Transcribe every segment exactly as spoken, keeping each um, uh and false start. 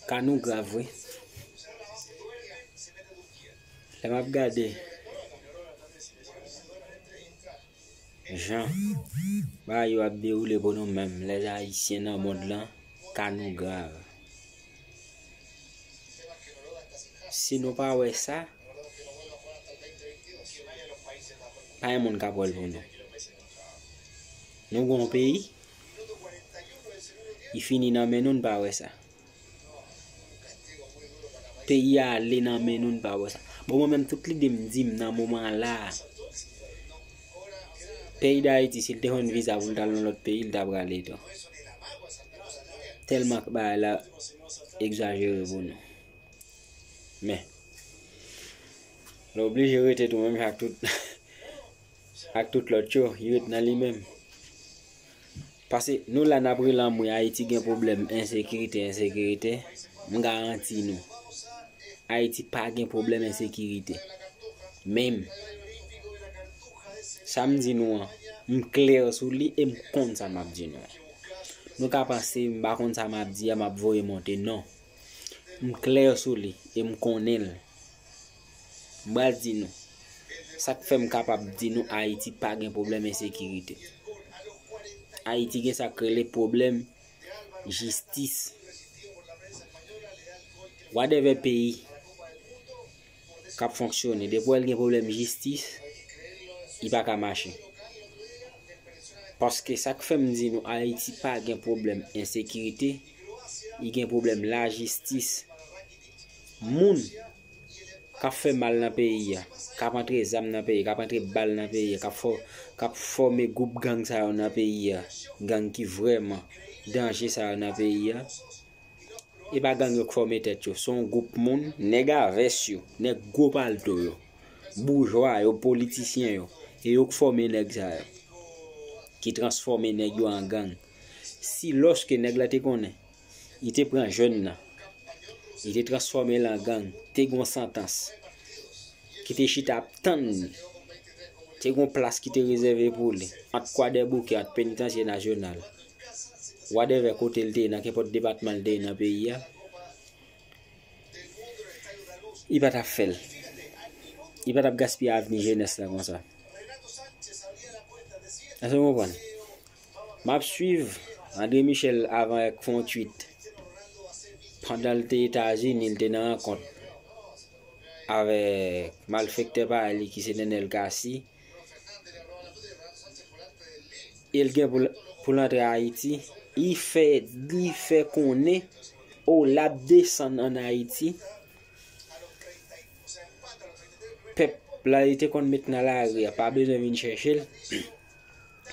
Ka nou grav, wi. Lè m ap gade jan bagay yo ap dewoule pou nou menm, lèzayisyen nan mond lan, ka nou grav. Si nou pa wè sa, pa gen moun k ap wè l pou nou. Nou gen yon peyi, li fini nan men nou, n pa wè sa. Peyi a ale nan men nou, n pa wè sa. Bon, mwen menm, tout lide m di m nan moman la a, peyi Dayiti, si l te jwenn viza pou l t al nan lòt peyi, l ta prale tou. Tèlman bagay la egzajere pou nou. Men, l oblije rete tou menm jan ak tout, ak tout lòt yo, li ret nan li menm. Paske nou la n ap rele anmwe Ayiti gen pwoblèm ensekirite, ensekirite. M garanti nou, Ayiti pa gen pwoblèm ensekirite. Menm. Sa m di nou an, m klè sou li e m konn sa m ap di nou an. Nou ka panse m pa konn sa m ap di a, m ap voye monte. Non. M klè sou li e m konnen l. M pral di nou. Sa k fè m kapab di nou Ayiti pa gen pwoblèm ensekirite. Ayiti gen sa k rele pwoblèm jistis. Whatever peyi k ap fonksyone, depi w wè l gen pwoblèm jistis, li pa ka mache. Paske sa k fè m di nou Ayiti pa gen pwoblèm ensekirite, li gen pwoblèm lajistis. Moun k ap fè mal nan peyi a, k ap antre zam nan peyi a, k ap antre bal nan peyi a, k ap fò-, k ap fòme gwoup gang sa yo nan peyi a, gang ki vrèman danje sa yo nan peyi a, e pa gang yo k fòme tèt yo, se yon gwoup moun, nèg a vès yo, nèg gwo palto yo, boujwa yo, politisyen yo, e yo k fòme nèg sa yo, ki transfòme nèg yo an gang. Si lòske nèg la te konnen, li te pran jèn nan, li te transfòme l an gang, te gen yon santans, ki te chita ap tann li, te gen yon plas ki te rezève pou li, ant Kwadèboukè, ant Penitansye Nasyonal, whatever kote l te ye, nan kenpòt depatman l te ye nan peyi a, li pa t ap fè l. Li pa t ap gaspiye avni jenès la konsa. Èske w konprann? M ap swiv André Michel avan yè k fè yon tweet. Pandan l te Etazini, l te nan rankont avèk malfektè parèy li ki se Nenel Cassy. E l gen pou l, pou l antre Ayiti. Li fè, li fè konnen, o, l ap desann ann Ayiti. Pèp la, li te konn met nan lari a, pa bezwen vin chèche l.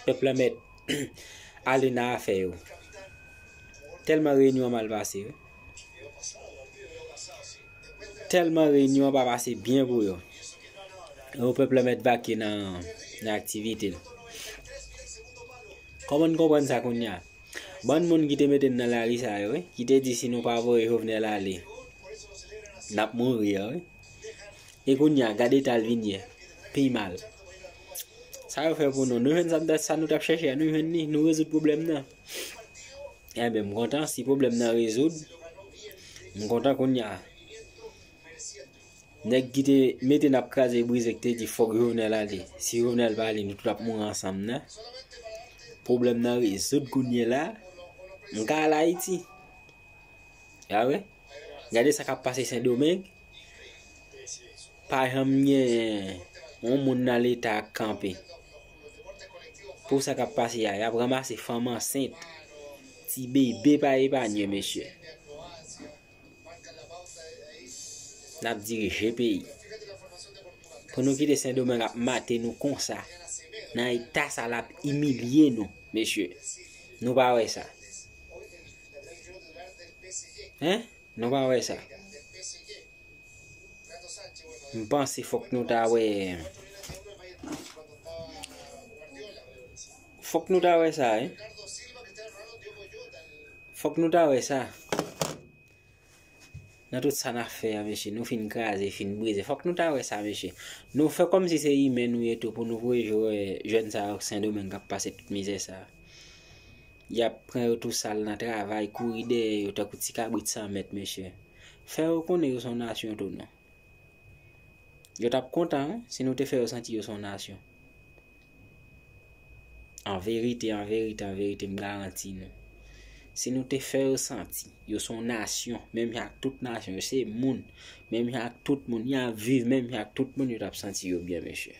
Pèp la mèt ale nan afè yo. Tèlman reyinyon an mal pase, wi. Tèlman reyinyon an pa pase byen pou yo. Yo pèp la mèt vake nan, nan aktivite l. Kòman n konprann sa kounye a? Bann moun ki te mete n nan lari sa yo, wi, ki te di si nou pa voye Jovenel ale, n ap mouri a, wi. E kounye a, gade eta l vin ye. Pi mal. Sa yo fè pou nou. Nou jwenn sa, sa nou t ap chèche a, nou jwenn li, nou rezoud pwoblèm nan. Enben, m kontan si pwoblèm nan rezoud. M kontan kounye a. Nèg ki te mete n ap kraze brize, ki te di fòk Jovenel ale. Si Jovenel pa ale, nou tout ap mouri ansanm nan. Pwoblèm nan rezoud kounye la. M ka al Ayiti. A wi. Gade sa k ap pase Sendomeng. Pa janm gen yon moun nan Leta k kanpe pou sa k ap pase a. Y ap ranmase fanm ansent. Ti bebe pa epanye, mesye. N ap dirije peyi. Pou nou kite Sendomeng ap mate nou konsa, nan eta sa l ap imilye nou, mesye. Nou pa wè sa. Hein? Nou pa wè sa. M panse fòk nou ta wè. Fòk nou ta wè sa, hein? Fòk nou ta wè sa. Nan tout sa n ap fè a, mesye, nou fin kraze, fin brize. Fòk nou ta wè sa, mesye. Nou fè kòmsi se imen nou ye tou pou nou voye jwè jèn sa yo Sendomeng k ap pase tout mizè sa. Y ap pran yo tou sal nan travay, kouri dèyè yo tankou ti kabrit san mèt, mesye. Fè yo konnen yo se yon nasyon tou non. Yo t ap kontan wi, si nou te fè yo santi yo se yon nasyon. An verite, an verite, an verite, m garanti nou. Si nou te fè yo santi yo se yon nasyon, menm jan ak tout nasyon, yo se moun, menm jan ak tout moun, y ap viv menm jan ak tout moun, yo t ap santi yo byen, mesye.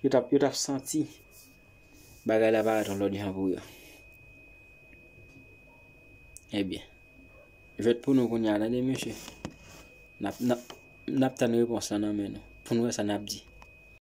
Yo t ap, yo t ap santi bagay la parèt yon lòt jan pou yo. Ebyen, jwèt pou nou kounye a, tande, mesye. N ap, n ap, n ap tann repons lan nan men nou, pou n wè sa n ap di.